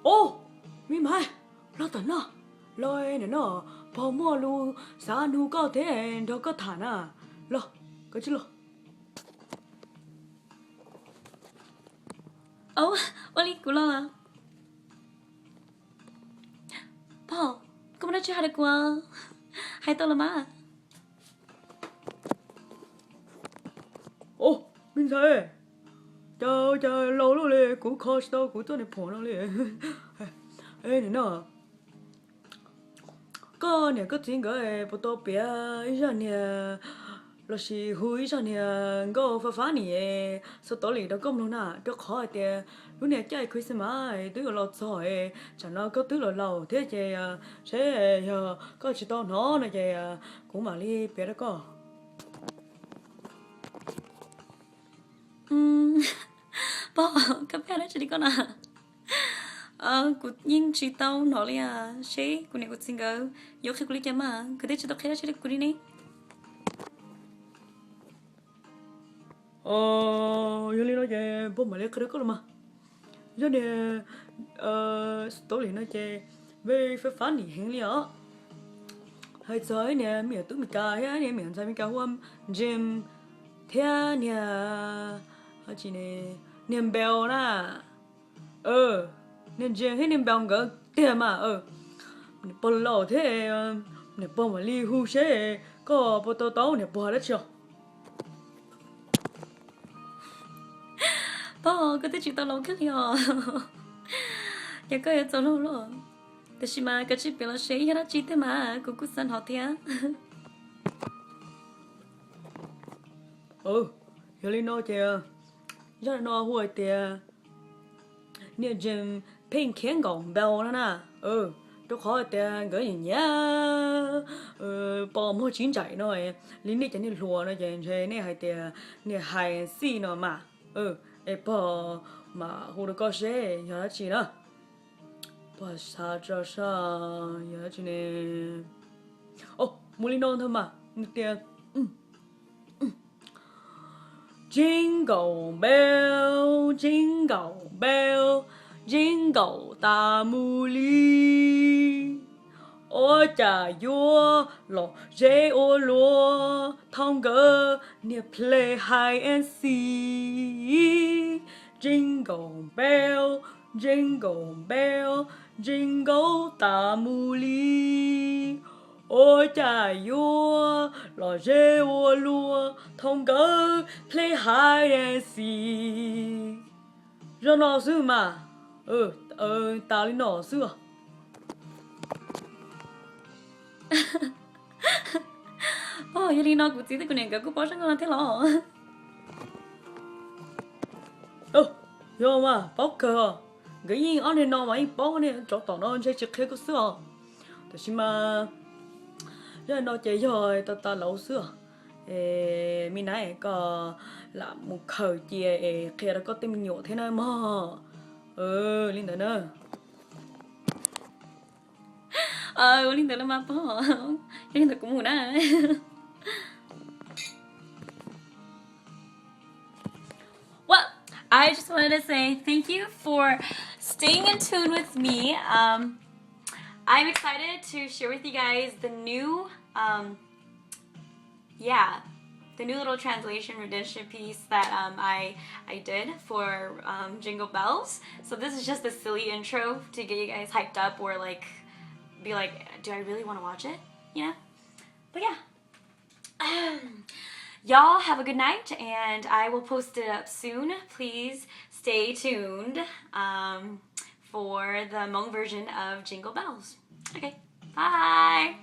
Ub, me mas, los tom no, los nim no, pog muaj lus xav nug koj thiab nrog koj tham na, los, koj tsis los. Ua li kuv los. Pog, koj muaj dab tsi hais rau kuv, hais tau los mas. Ub, me ntxhais, cas cas laus luaj li, kuv kho tsis tau kuv txoj niag phom no li. Nim no, koj niam koj txiv nkawd puas tau piav ib zaj niag lossis hu ib zaj niag nkauj fab fab nim xov toov li rau koj mloog na, rau qhov hais tias lub niag caij Christmas twb yuav los txog, tsam no koj twb los laus thiab ces seb yog koj tsis tau hnov no ces kuv mam li piav rau koj. Pog, koj piav dab tsi li koj na? Kuv yeej tsis tau hnov li, seb kuv niam kuv txiv nkawd yuav qhia kuv li cas mas, nkawd twb tsis tau qhia dab tsi rau kuv li ne. Yog li no ces pog mam li qhia rau koj los mas. Zaj niag story no ces vej fab fab nim heev li os. Hais txog ib niag me nyuam tub Meskas thiab niag me nyuam ntxhais Meskas hu ua James thiab niag, niag Bell na. Niag James thiab niag Bell nkawd tiag mas, niam pog laus thiab, niam pog mam li hu seb koj puas tau taub niam pog dab tsi os. Pog, koj twb tsis tau laus kiag li os, yog koj yuav txaus luag loj. Tab sis mas koj tsis piav los seb yog dab tsi tiag mas kuv kuj xav hnov thiab. Yog li no ces zaj no hu hais tias niag James pheej khiav nkaum Bell no na. Rau qhov tias nkawd nyiam nyiam pos muag tsib nraim no, li nej cov niag hluas no ces ntshe nej hais tias niag hais xij no mas. Es pog mam hu rau koj seb yog dab tsi na. Pog xav tso saib yog dab tsi ne. Mus li no ntag mas, nws tias Jingle bell, jingle bell, jingle tas mus li. Ua cas yuav los ze ua luaj, thaum nkawd niag play hide and seek. Jingle bell, jingle bell, jingle tas mus li. Ua cas yuav los ze ua luaj, thaum nkawd play hide and seek. Zaj no xwb mas, tas li no xwb. Yog li no kuv txiv thiab kuv niam nkawd kuj paub zaj no thiab los? Yog mas, paub kawg. Nkawd yeej ob niag no mas yeej paub ne, tsov tom no ntshe tsis qhia koj xwb os. Tab sis mas zaj no ces yog tas tas lauv xwb os. Me nab, koj lam mus khaws cia es qhia rau koj tej me nyuam thiab na mog. Li ntawd na. Ua li ntawd los mas pog, yog li ntawd kuv mus na. Well, I just wanted to say thank you for staying in tune with me. Um, I'm excited to share with you guys the new, um, yeah, the new little translation rendition piece that um, I I did for um, Jingle Bells. So this is just a silly intro to get you guys hyped up or like be like, do I really want to watch it? You know? But yeah. Y'all have a good night, and I will post it up soon. Please stay tuned um, for the Hmong version of Jingle Bells. Okay, bye.